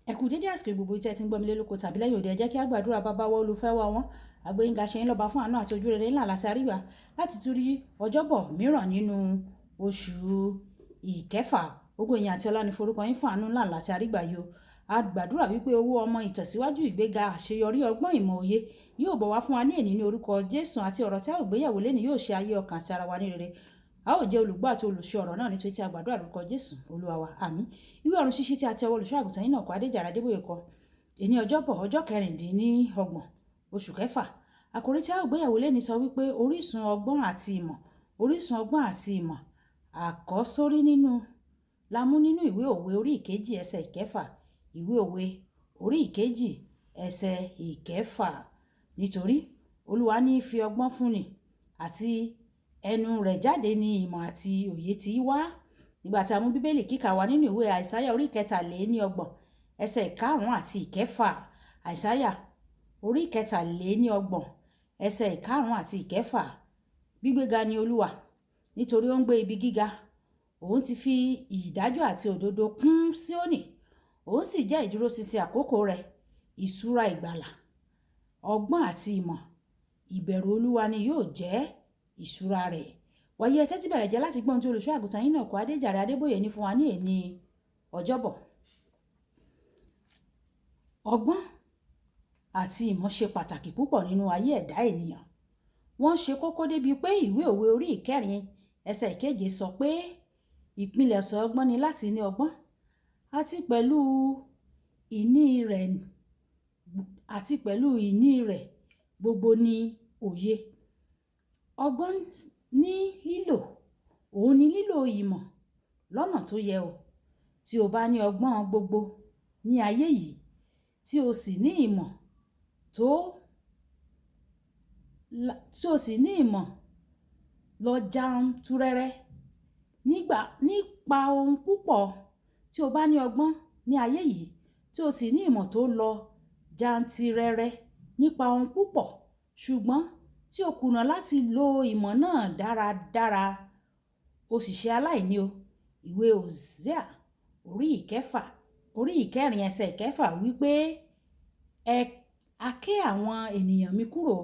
Ẹ kú dédé àsìkò gbogbo tí ẹ ti ń gbọ́ mi lé lóko tàbí lẹ́yìn òde. Ẹ jẹ́ kí a gbàdúrà. Bàbá wa olùfẹ́ wa wọn àgbéyìnga ṣe ń lọ́ba fún àánú àti ojúrere ńlá láti àríwá láti tún rí ọjọ́bọ̀ mìíràn nínú oṣù ìkẹfà. Ògo, ìyìn àti ọlá ní forúkọ yín fún àánú ńlá láti àrígbà yìí o. A gbàdúrà wípé owó ọmọ, ìtẹ̀síwájú, ìgbéga, àṣeyọrí, ọgbọ́n, ìmọ̀, òye yóò bọ̀ wá fún wa ní èní ní orúkọ Jésù, àti ọ̀rọ̀ tí a ò gbéyàwó lẹ́ni yóò ṣe ayé, ọkàn àti ara wa ní rere. A ó jẹ́ olùgbọ́ àti olùṣe ọ̀rọ̀ náà, nítorí tí a gbàdúrà lórúkọ Jésù Olúwa wa, àmín. Ìwé ọ̀run ṣíṣí tí a ti ọwọ́ olùṣọ́ àgùntàn yìí náà kọ́, Adéjàre Adébóyè kọ. Èní ọjọ́bọ̀, ọjọ́ 26 oṣù kẹfà. Àkòrí tí a ó gbéyàwó lẹ́ni sọ wípé orísun ọgbọ́n àti ìmọ̀. Orísun ọgbọ́n àti ìmọ̀. Àkọ́sórí nínú la mú nínú ìwé Òwe orí 2 ẹsẹ̀ 6. Ìwé Òwe orí 2 ẹsẹ̀ 6. Nítorí Olúwa ní fi ọgbọ́n fúnni, àti ẹnu rẹ̀ jáde ní ìmọ̀ àti òye tí wá. Nígbà tí a mú Bíbélì kíkà wá nínú ìwé Àìsáyà orí 33 ẹsẹ̀ 5 àti 6. Àìsáyà orí 33 ẹsẹ̀ 5 àti 6. Gbígbéga ni Olúwa, nítorí ó ń gbé ibi gíga. Òun ti fi ìdájọ́ àti òdodo kún Síónì. Òun sì jẹ́ ìdúróṣinṣin àkókò rẹ̀, ìṣúra ìgbàlà. Ọgbọ́n àti ìmọ̀, ìbẹ̀rù Olúwa ni yóò jẹ́ ìṣúra rẹ̀. Wàyí, ẹ tẹ́tí bẹ̀rẹ̀ jẹ́ láti gbọ́n tí olùṣọ́ àgùntàn yín náà kọ́, Adéjàre Adébóyè, ní fún wa ní èní ọjọ́bọ̀. Ọgbọ́n àti ìmọ̀ ṣe pàtàkì púpọ̀ nínú ayé ẹ̀dá ènìyàn. Wọ́n ṣe kókó débi pé ìwé Òwe orí 4 ẹsẹ̀ 7 sọ pé ìpilẹ̀ṣẹ̀ ọgbọ́n ni láti ní ọgbọ́n, àti pẹ̀lú ìní rẹ̀ gbogbo ní òye. Ọgbọ́n ní lílò, òun ní lílò ìmọ̀ lọ́nà tó yẹ o. Tí o bá ní ọgbọ́n gbogbo ní ayé yìí, tí o sì ní ìmọ̀ tó, tí o sì ní ìmọ̀ lọ jantúrẹ́rẹ́ nígbà nípa ohun púpọ̀. Tí o bá ní ọgbọ́n ní ayé yìí, tí o sì ní ìmọ̀ tó lọ jantirẹrẹ nípa ohun púpọ̀, ṣùgbọ́n tí o kùnà láti lo ìmọ̀ náà dáradára, o sì ṣe aláìní o. Ìwé Hosea orí 6, orí 4 ẹsẹ̀ 6 wípé ẹ a ké àwọn ènìyàn mi kúrò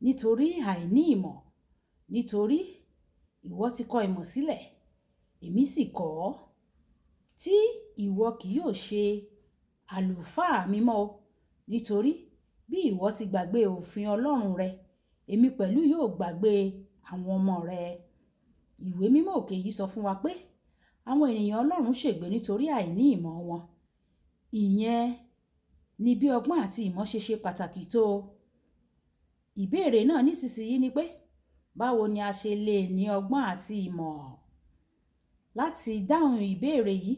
nítorí àìní ìmọ̀. Nítorí ìwọ ti kọ ìmọ̀ sílẹ̀, èmi sì kọ̀ ọ́, tí ìwọ kì yóò ṣe àlùfáà mi mọ́ o. Nítorí bí ìwọ ti gbàgbé òfin Ọlọ́run rẹ, èmi pẹ̀lú yóò gbàgbé àwọn ọmọ rẹ. Ìwé mímọ́ òkè yìí sọ fún wa pé àwọn ènìyàn Ọlọ́run ṣègbé nítorí àìní ìmọ̀ wọn. Ìyẹn ni bí ọgbọ́n àti ìmọ̀ ṣe ṣe pàtàkì tó. Ìbéèrè náà nísinsìnyí ni pé, báwo ni a ṣe lè ní ọgbọ́n àti ìmọ̀? Láti dáhùn ìbéèrè yìí,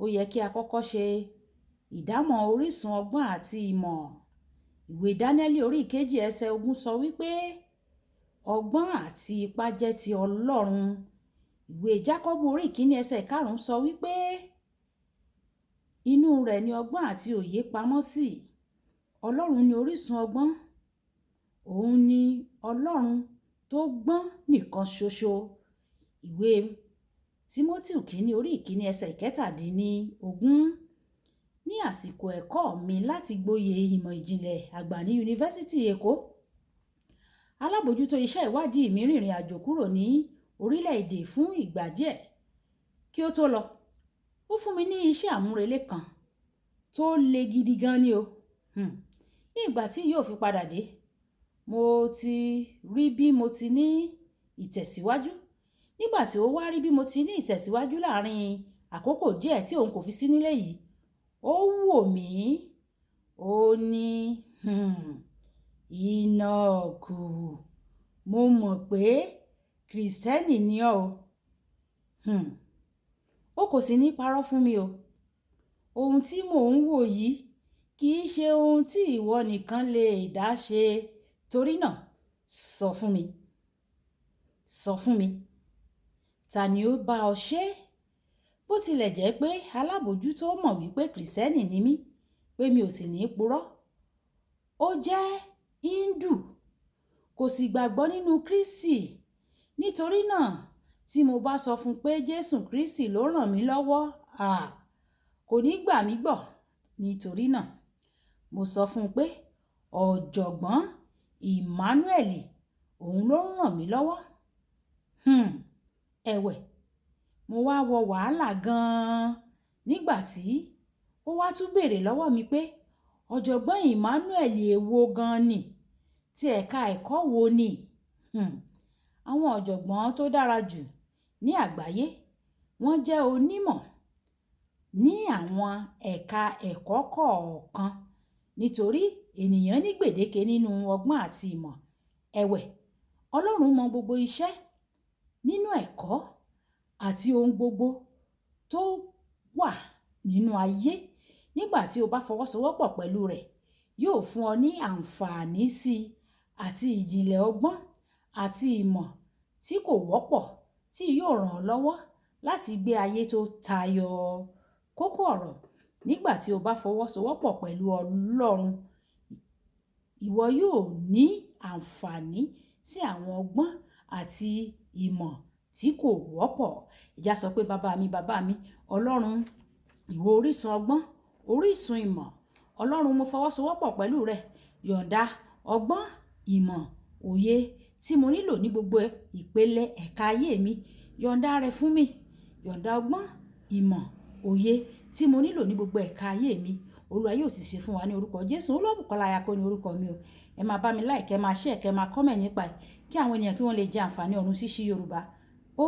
ó yẹ kí a kọ́kọ́ ṣe ìdámọ̀ orísun ọgbọ́n àti ìmọ̀. Ìwé Dánẹ́lì orí 2 ẹsẹ̀ 20 sọ wípé ọgbọ́n àti ipá jẹ́ ti Ọlọ́run. Ìwé Jákọ́bù orí 1 ẹsẹ̀ 5 sọ wípé inú rẹ̀ ni ọgbọ́n àti òye pamọ́ sí. Ọlọ́run ni orísun ọgbọ́n. Òun ni Ọlọ́run tó gbọ́n nìkan ṣoṣo. Ìwé Tímótì kìíní orí 1 ẹsẹ̀ 17. Ní àsìkò ẹ̀kọ́ mi láti gboyè ìmọ̀ ìjìnlẹ̀ àgbà ní Yunifásítì Èkó, alábòójútó iṣẹ́ ìwádìí mi rìnrìn àjò kúrò ní orílẹ̀-èdè fún ìgbà díẹ̀. Kí ó tó lọ, ó fún mi ní iṣẹ́ àmúrelé kan tó le gidi gan ni o. Ní ìgbà tí yóò fi padà dé, mo ti rí bí mo ti ní ìtẹ̀síwájú. Nígbà tí ó wá rí bí mo ti ní ìtẹ̀síwájú láàárín àkókò díẹ̀ tí òun kò fi sí nílé yìí, ó wò mí, ó ní, Enoch, mo mọ̀ pé Kristẹni ni ọ́ o. O kò sì ní parọ́ fún mi o. Ohun tí mò ń wò yìí kì í ṣe ohun tí ìwọ nìkan lè dá ṣe. Torí náà, sọ fún mi. Sọ fún mi. Ta ni ó bá ọ ṣe? Bó tilẹ̀ jẹ́ pé alábòójútó mọ̀ wípé Kristẹni ni mí, pé mi ò sì ní purọ́. Ó jẹ́ Hindu, kò sì gbàgbọ́ nínú Kristi. Nítorí náà, tí mo bá sọ fún pé Jésù Kristi ló rán mi lọ́wọ́, à, kò ní gbà mí gbọ́. Nítorí náà, mo sọ fún un pé ọ̀jọ̀gbọ́n Emmanuel òun ló ń ràn mí lọ́wọ́. Ẹ̀wẹ̀, mo wá wọ wàhálà gan-an nígbà tí ó wá tún béèrè lọ́wọ́ mi pé ọ̀jọ̀gbọ́n Emmanuel èwo gan-an ni, tí ẹ̀ka ẹ̀kọ́ wo ni? Àwọn ọ̀jọ̀gbọ́n tó dára jù ní àgbáyé, wọ́n jẹ́ onímọ̀ ní àwọn ẹ̀ka ẹ̀kọ́ kọ̀ọ̀kan nítorí ènìyàn ní gbèdéke nínú ọgbọ́n àti ìmọ̀. Ẹ̀wẹ̀, Ọlọ́run mọ gbogbo iṣẹ́ nínú ẹ̀kọ́ àti ohun gbogbo tó wà nínú ayé. Nígbà tí o bá fọwọ́sowọ́pọ̀ pẹ̀lú rẹ̀, yóò fún ọ ní àǹfààní sí àti ìjìnlẹ̀ ọgbọ́n àti ìmọ̀ tí kò wọ́pọ̀ tí yóò ràn ọ́ lọ́wọ́ láti gbé ayé tó tayọ. Kókó ọ̀rọ̀: nígbà tí o bá fọwọ́sowọ́pọ̀ pẹ̀lú Ọlọ́run, ìwọ yóò ní àǹfààní sí àwọn ọgbọ́n àti ìmọ̀ tí kò wọ́pọ̀. Ìjà sọ pé bàbá mi, bàbá mi, Ọlọ́run, ìwọ orísun ọgbọ́n, orísun ìmọ̀. Ọlọ́run, mo fọwọ́sowọ́pọ̀ pẹ̀lú rẹ. Yọ̀ǹda ọgbọ́n, ìmọ̀, òye tí mo nílò ní gbogbo ìpele ẹ̀ka ayé mi. Yọ̀ǹda rẹ̀ fún mi. Yọ̀ǹda ọgbọ́n, ìmọ̀, òye tí mo nílò ní gbogbo ẹ̀ka ayé mi. Olúwa yóò sì ṣe fún wa ní orúkọ Jésù. Olúwabùkọ́lá Ayako ní orúkọ mi o. Ẹ máa bá mi like, ẹ máa share, kẹ máa comment nípa ẹ̀ kí àwọn ènìyàn kí wọ́n lè jẹ àǹfààní ọ̀run ṣíṣí Yorùbá. Ó